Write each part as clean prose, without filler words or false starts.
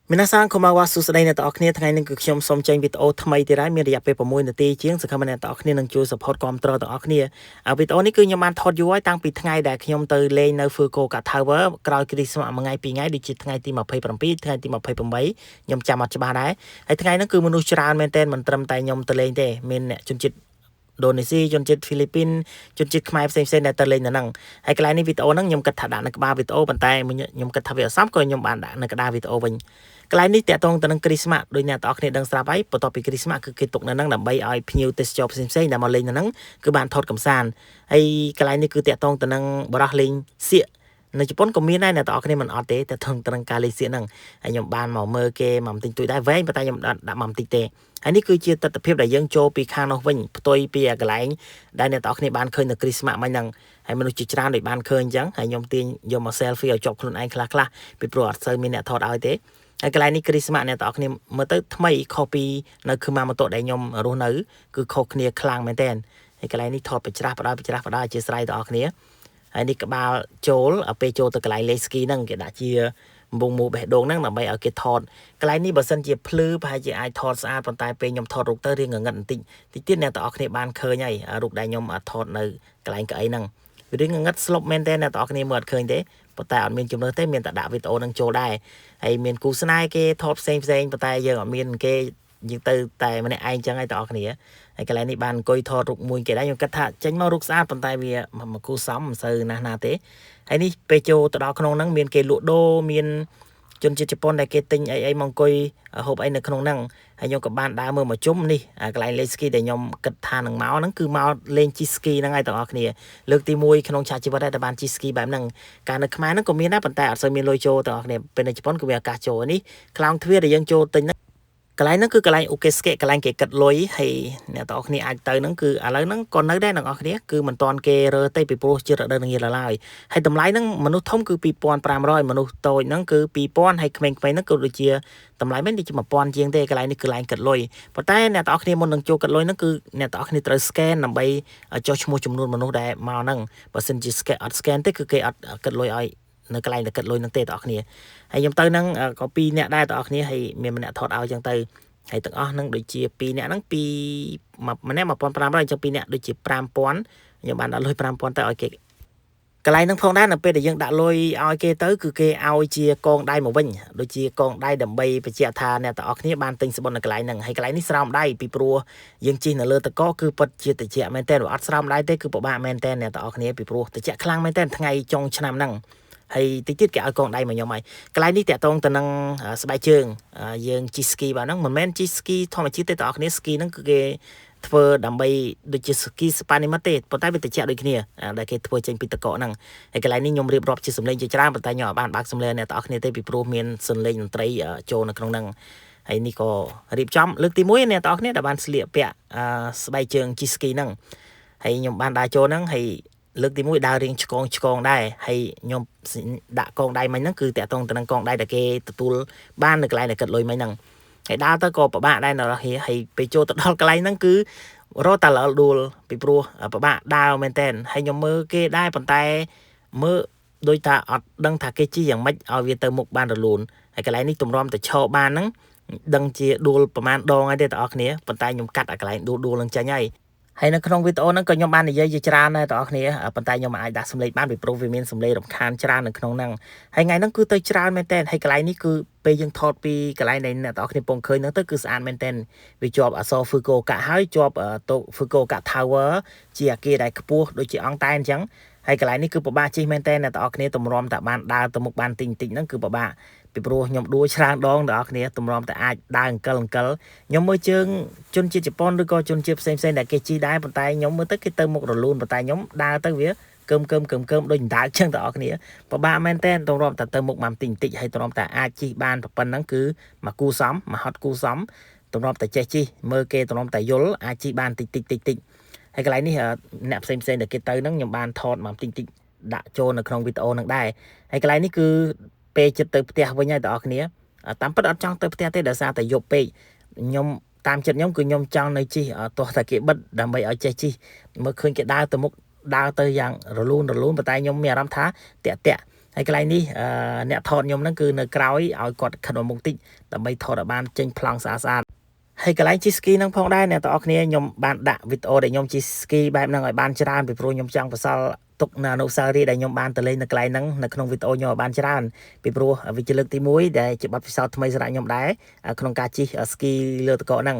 皆さんこんばんはសួស្តីអ្នកទាំងអស់គ្នាថ្ងៃនេះគឺខ្ញុំសូមចេញវីដេអូថ្មីទៀតហើយមានរយៈពេល6នាទីជាងសង្ឃឹមថាអ្នកទាំងអស់គ្នានឹងជួយ support គាំទ្រទាំងអស់គ្នាវីដេអូនេះគឺខ្ញុំបានថតយូរហើយតាំងពីថ្ងៃដែលខ្ញុំទៅលេងនៅ Fukuoka Tower ក្រោយគ្រីស្មាស់មួយថ្ងៃពីរថ្ងៃដូចជាថ្ងៃទី27ថ្ងៃទី28ខ្ញុំចាំអត់ច្បាស់ដែរហើយថ្ងៃហ្នឹងគឺមនុស្សច្រើនមែនទែនមិនត្រឹមតែខ្ញុំទៅលេងទេមានអ្នកជនជាតិឥណ្ឌូនេស៊ីជនជាតិហ្វីលីពីនជនជាតិខ្មែរផ្សេងៗដែលទៅលេងនៅហ្នឹងហើយកន្លែងនេះវីដេអូហ្នឹងខ្ញុំគិតថាដាក់នៅក្បាលវីដេអូប៉ុន្តែខ្ញុំគិតថាវាអសមក៏ខ្ញុំបានដាក់នៅកណ្ដាលវីដេអូវិញកន្លែងនេះតាក់ទងទៅនឹងគ្រីស្មាស់ដោយអ្នកទាំងអស់គ្នាដឹងស្រាប់ហើយបន្ទាប់ពីគ្រីស្មាស់គឺគេទុកនៅហ្នឹងដើម្បីឲ្យភ្ញៀវទេសចរផ្សេងៗដែលមកលេងនៅហ្នឹងគឺបានថតកម្សាន្តហើយកន្លែងនេះគឺតាក់ទងទៅនឹងបរោះលេងសៀកនៅជប៉ុនក៏មានដែរអ្នកទាំងអស់គ្នាមិនអត់ទេតាក់ទងទៅនឹងការលេងសៀកហ្នឹងហើយខ្ញុំបានមកមើលគេមកបន្តិចតួចដែរវែងប៉ុន្តែខ្ញុំដាក់មកបន្តិចទេហើយនេះគឺជាទស្សនភាពដែលយើងចូលពីខាងនោះវិញផ្ទុយពីកន្លែងដែលអ្នកទាំងអស់គ្នាបានឃើញនៅគ្រីស្មាស់មិញហ្នឹងហើយមនុស្សជាច្រើនដូចបានឃើញអញ្ចឹងហើយខ្ញុំទាញយកមក selfie ឲ្យជាប់ខ្លួនឯងខ្លះខ្លះពីព្រោះអត់សូវមានអ្នកថតឲ្យទេហើយកន្លែងនេះគ្រីស្មាស់អ្នកទាំងអស់គ្នាមើលទៅថ្មីខុសពីនៅខឹម៉ាម៉ូតូដែលខ្ញុំរស់នៅគឺខុសគ្នាខ្លាំងមែនទែនហើយកន្លែងនេះថតបច្រាស់បដោយបច្រាស់បដោយអធិស្ឋានទាំងអស់គ្នាហើយនេះក្បាលចូលពេលចូលទៅកន្លែងលេងស្គីហ្នឹងគេដាក់ជាកំពង់មូបេះដូងហ្នឹងដើម្បីឲ្យគេថតកន្លែងនេះបើសិនជាភ្លឺប្រហែលជាអាចថតស្អាតប៉ុន្តែពេលខ្ញុំថតរូបទៅរៀងងងឹតបន្តិចតិចទៀតអ្នកទាំងអស់គ្នាបានឃើញហើយរូបដែលខ្ញុំថតនៅកន្លែងកៅអីហ្នឹងវារៀងងងឹតស្លុបមែនទែនអ្នកទាំងអស់គ្នាមើលអត់ឃើញទេប៉ុន្តែអត់មានជំនឿទេមានតែដាក់វីដេអូនឹងចូលដែរហើយមានគូស្នេហ៍គេថតផ្សេងផ្សេងប៉ុន្តែយើងអត់មានគេយើងទៅតែម្នាក់ឯងចឹងហើយទាំងអស់គ្នាហើយកន្លែងនេះបានអង្គុយថតរូបមួយគេដែរខ្ញុំគិតថាចេញមករូបស្អាតប៉ុន្តែវាមកគូសមមិនសូវណាស់ណាទេហើយនេះពេលចូលទៅដល់ក្នុងហ្នឹងមានគេលក់ដូរមានជនជាតិជប៉ុនដែលគេទិញអីអីមកអង្គុយហូបអីនៅក្នុងហ្នឹងហើយខ្ញុំក៏បានដើរមើលមកជុំនេះកន្លែងលេងស្គីដែលខ្ញុំគិតថានឹងមកហ្នឹងគឺមកលេងជិះស្គីហ្នឹងហើយទាំងអស់គ្នាលើកទី1ក្នុងឆាកជីវិតដែលបានជិះស្គីបែបហ្នឹងកាលនៅខ្មែរហ្នឹងក៏មានដែរប៉ុន្តែអត់សូវមានលុយចូលទាំងអស់គ្នាពេលនៅជប៉ុនក៏មានឱកាសចូលនេះខ្លោងទ្វារដែលយើងចូលទិញហ្នឹងកន្លែងហ្នឹងគឺកន្លែងអូកេស្កេកន្លែងគេគិតលុយហើយអ្នកទាំងអស់គ្នាអាចទៅហ្នឹងគឺឥឡូវហ្នឹងក៏នៅដែរអ្នកទាំងអស់គ្នាគឺមិនទាន់គេរើទេពីព្រោះជារដូវនឹងឡើយហើយតម្លៃហ្នឹងមនុស្សធំគឺ2500មនុស្សតូចហ្នឹងគឺ2000ហើយក្មេងៗហ្នឹងគឺដូចជាតម្លៃមិនដូចជា1000ជាងទេកន្លែងនេះគឺកន្លែងគិតលុយប៉ុន្តែអ្នកទាំងអស់គ្នាមុននឹងចូលគិតលុយហ្នឹងគឺអ្នកទាំងអស់គ្នាត្រូវ scan ដើម្បីចុះឈ្មោះចំនួនមនុស្សដែលមកហ្នឹងបើសិនជា scan អត់ scan ទេគឺគេអត់គិតលុយឲ្យនៅកន្លែងដែលគិតលុយហ្នឹងទេបងប្អូនគ្នាហើយខ្ញុំទៅហ្នឹងក៏2នាក់ដែរបងប្អូនគ្នាហើយមានម្នាក់ថតឲ្យចឹងទៅហើយទាំងអស់ហ្នឹងដូចជា2នាក់ហ្នឹងពីម្នាក់1500អញ្ចឹង2នាក់ដូចជា5000ខ្ញុំបានដាក់លុយ5000ទៅឲ្យគេកន្លែងហ្នឹងផងដែរនៅពេលដែលយើងដាក់លុយឲ្យគេទៅគឺគេឲ្យជាកងដៃមកវិញដូចជាកងដៃដើម្បីបញ្ជាក់ថាអ្នកទាំងអស់គ្នាបានទិញស្បុតនៅកន្លែងហ្នឹងហើយកន្លែងនេះស្រោមដៃពីព្រោះយើងជិះនៅលើតកគឺពិតជាតិចមែនតើអត់ស្រោមដៃទេគឺពិបាកមែនតើអ្នកទាំងអស់គ្នាពីព្រោះតិចខ្លាំងមែនតើថ្ងៃចុងឆ្នាំហ្នឹងហើយតិចទៀតគេឲ្យកងដៃមកខ្ញុំហើយកន្លែងនេះតាក់ទងទៅនឹងស្បែកជើងយើងជិះស្គីបាទហ្នឹងមិនមែនជិះស្គីធម្មជាតិទេបងប្អូនស្គីហ្នឹងគឺគេធ្វើដើម្បីដូចជាស្គីស្ប៉ានីម៉ាទេប៉ុន្តែវាត្រជាក់ដូចគ្នាដែលគេធ្វើចេញពីតកកហ្នឹងហើយកន្លែងនេះខ្ញុំរៀបរាប់ជាសំឡេងជាច្រើនប៉ុន្តែខ្ញុំអត់បានបើកសំឡេងអ្នកទាំងអស់គ្នាទេពីព្រោះមានសំឡេងតន្ត្រីចូលនៅក្នុងហ្នឹងហើយនេះក៏រៀបចំលើកទី1អ្នកទាំងអស់គ្នាដែលបានស្លៀកពាក់ស្បែកជើងជិះស្គីហ្នឹងហើយខ្ញុំបានដើរចូលហ្នឹងហើយលើកទី1ដើររៀងឆ្កងឆ្កងដែរហើយខ្ញុំដាក់កងដៃមិញហ្នឹងគឺតាក់ទងទៅនឹងកងដៃដែលគេទទួលបាននៅកន្លែងដែលគិតលុយមិញហ្នឹងហើយដើរទៅក៏ពិបាកដែរនៅដល់ហើយពេលចូលទៅដល់កន្លែងហ្នឹងគឺរត់តែល្អដួលពីព្រោះពិបាកដើរមែនតើហើយខ្ញុំមើលគេដែរប៉ុន្តែមើលដូចថាអត់ដឹងថាគេជិះយ៉ាងម៉េចឲ្យវាទៅមុខបានរលូនហើយកន្លែងនេះទម្រាំតែឈរបានហ្នឹងដឹងជាដួលប្រហែលដងហើយទេបងប្អូនគ្នាប៉ុន្តែខ្ញុំកាត់អាកន្លែងដួលដួលនឹងចេញហើយហើយនៅក្នុងវីដេអូហ្នឹងក៏ខ្ញុំបាននិយាយជាច្រើនដែរបងប្អូនគ្នាប៉ុន្តែខ្ញុំមិនអាចដាក់សំឡេងបានពីព្រោះវាមានសំឡេងរំខានច្រើននៅក្នុងហ្នឹងហើយថ្ងៃហ្នឹងគឺទៅច្រើនមែនតើហើយកន្លែងនេះគឺពេលយើងថតពីកន្លែងដែលអ្នកទាំងអស់គ្នាពងឃើញហ្នឹងទៅគឺស្អាតមែនតើវាជាប់អក្សរ Fukuoka ហើយជាប់តូ Fukuoka Tower ជាអាគារដែលខ្ពស់ដូចជាអង្គតែអញ្ចឹងហើយកន្លែងនេះគឺពិបាកជិះមែនតើអ្នកទាំងអស់គ្នាទម្រាំតែបានដើរទៅមុខបានតិចតិចហ្នឹងគឺពិបាកពីព្រោះខ្ញុំដួលច្រើនដងទាំងអស់គ្នាទម្រាំតែអាចដើរអង្គិលអង្គិលខ្ញុំមើលជើងជនជាតិជប៉ុនឬក៏ជនជាតិផ្សេងផ្សេងដែលគេជិះដែរប៉ុន្តែខ្ញុំមើលទៅគេទៅមុខរលូនប៉ុន្តែខ្ញុំដើរទៅវាកើមកើមកើមកើមដូចដើរចឹងទាំងអស់គ្នាពិបាកមែនតើទម្រាំតែទៅមុខបានតិចតិចហើយទម្រាំតែអាចជិះបានប៉ុណ្ណឹងគឺមកគូសំមកហត់គូសំទម្រាំតែចេះជិះមើលគេទម្រាំតែយល់អាចជិះបានតិចតិចតិចតិចហើយកន្លែងនេះអ្នកផ្សេងផ្សេងដែលគេទៅហ្នឹងខ្ញុំបានថតមកតិចតិចដាក់ចូលនៅក្នុងវីដេអូហ្នឹងដែរហើយកន្លែងនេះគឺពេលចិត្តទៅផ្ទះវិញហើយបងប្អូនគ្នាតាមពិតអត់ចង់ទៅផ្ទះទេដោយសារតែយប់ពេកខ្ញុំតាមចិត្តខ្ញុំគឺខ្ញុំចង់នៅជិះទោះតែគេបិទដើម្បីឲ្យចេះជិះមើលឃើញគេដើរទៅមុខដើរទៅយ៉ាងរលូនរលូនប៉ុន្តែខ្ញុំមានអារម្មណ៍ថាតាក់តាក់ ហើយកន្លែងនេះអ្នកថតខ្ញុំហ្នឹងគឺនៅក្រោយឲ្យគាត់ខិតមកមុខតិចដើម្បីថតឲ្យបានចេញប្លង់ស្អាតស្អាតហើយកន្លែងជិះស្គីហ្នឹងផងដែរអ្នកទាំងអស់គ្នាខ្ញុំបានដាក់វីដេអូដែលខ្ញុំជិះស្គីបែបហ្នឹងឲ្យបានច្រើនពីព្រោះខ្ញុំចង់បន្សល់ទុកនៅអនុស្សាវរីយ៍ដែលខ្ញុំបានទៅលេងនៅកន្លែងហ្នឹងនៅក្នុងវីដេអូខ្ញុំឲ្យបានច្រើនពីព្រោះវាជាលើកទី1ដែលជាបទពិសោធន៍ថ្មីសម្រាប់ខ្ញុំដែរក្នុងការជិះស្គីលើទឹកកកហ្នឹង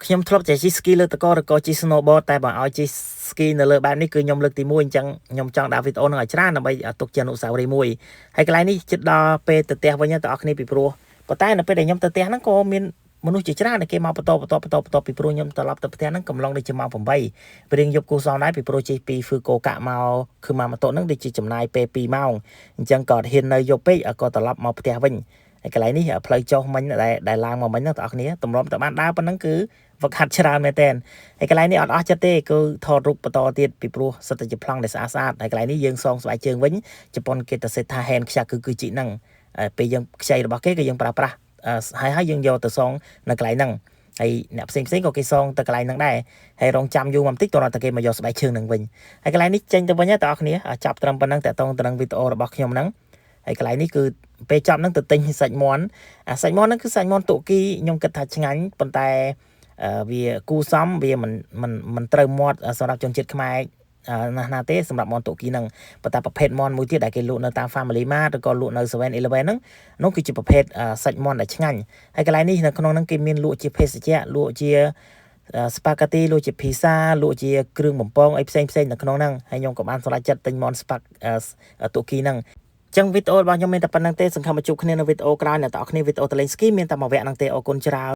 ខ្ញុំធ្លាប់តែជិះស្គីលើទឹកកកឬក៏ជិះ snowboard តែបើឲ្យជិះស្គីនៅលើបែបនេះគឺខ្ញុំលើកទី1អញ្ចឹងខ្ញុំចង់ដាក់វីដេអូហ្នឹងឲ្យច្រើនដើម្បីទុកជាអនុស្សាវរីយ៍មួយហើយកន្លែងនេះជិតដល់ពេលទៅផ្ទះវិញទាំងអស់គ្នាពីព្រោះប៉ុន្តែនៅពេលដែលខ្ញុំទៅផ្ទះហ្នឹងក៏មានមនុស្សជាច្រើនដែលគេមកបន្តបន្តបន្តបន្តពីព្រោះខ្ញុំត្រឡប់ទៅផ្ទះហ្នឹងកំឡុងដូចជាម៉ោង8ព្រៀងយប់គូសងដែរពីព្រោះជិះពីហ្វឺកូកាក់មកគឺមកម៉ូតូហ្នឹងដូចជាចំណាយពេល2ម៉ោងអញ្ចឹងក៏អត់ហ៊ាននៅយប់ពេកក៏ត្រឡប់មកផ្ទះវិញហើយកន្លែងនេះផ្លូវចុះមិញដែលដែលឡើងមកមិញហ្នឹងបងប្អូនទម្រាំតែបានដើរប៉ុណ្ណឹងគឺវឹកហាត់ច្រើនមែនតើហើយកន្លែងនេះអត់អស់ចិត្តទេគឺថតរូបបន្តទៀតពីព្រោះសិតតែជាប្លង់ដែលស្អាតស្អាតហើយកន្លែងនេះយើងសងស្បែកជើងវិញជប៉ុនគេទៅសេថាហែនខ្ចាគឺគឺជីហ្នឹងពេលយើងខ្ចីរបស់គេគឺយើងប្រើប្រាស់ហើយហើយយើងយកទៅសងនៅកន្លែងហ្នឹងហើយអ្នកផ្សេងផ្សេងក៏គេសងទៅកន្លែងហ្នឹងដែរហើយរងចាំយូរបន្តិចតោះតែគេមកយកស្បែកជើងហ្នឹងវិញហើយកន្លែងនេះចេញទៅវិញតើអ្នកគ្នាចាប់ត្រឹមប៉ុណ្ណឹងតើតងទៅនឹងវីដេអូរបស់ខ្ញុំហ្នឹងហើយកន្លែងនេះគឺពេលចប់ហ្នឹងទៅទិញសាច់មាន់អាសាច់មាន់ហ្នឹងគឺសាច់មាន់តុគីខ្ញុំគិតថាឆ្ងាញ់ប៉ុន្តែវាគូសំវាមិនមិនមិនត្រូវមាត់សម្រាប់ជនជាតិខ្មែរណាស់ណាទេសម្រាប់មាន់តុគីហ្នឹងប៉ុន្តែប្រភេទមាន់មួយទៀតដែលគេលក់នៅតាម Family Mart ឬក៏លក់នៅ 7 Eleven ហ្នឹងនោះគឺជាប្រភេទសាច់មាន់ដែលឆ្ងាញ់ហើយកន្លែងនេះនៅក្នុងហ្នឹងគេមានលក់ជាភេសជ្ជៈលក់ជាស្ប៉ាហ្គាទីលក់ជាភីសាលក់ជាគ្រឿងបំពងអីផ្សេងផ្សេងនៅក្នុងហ្នឹងហើយខ្ញុំក៏បានសម្រេចចិត្តទិញមាន់ស្ប៉ាតុគីហ្នឹងចឹងវីដេអូរបស់ខ្ញុំមានតែប៉ុណ្្នឹងទេសង្ឃឹមមកជួបគ្នានៅវីដេអូក្រោយអ្នកទាំងអស់គ្នាវីដេអូតលេងស្គីមានតែមួយវគ្គហ្នឹងទេអរគុណច្រើន។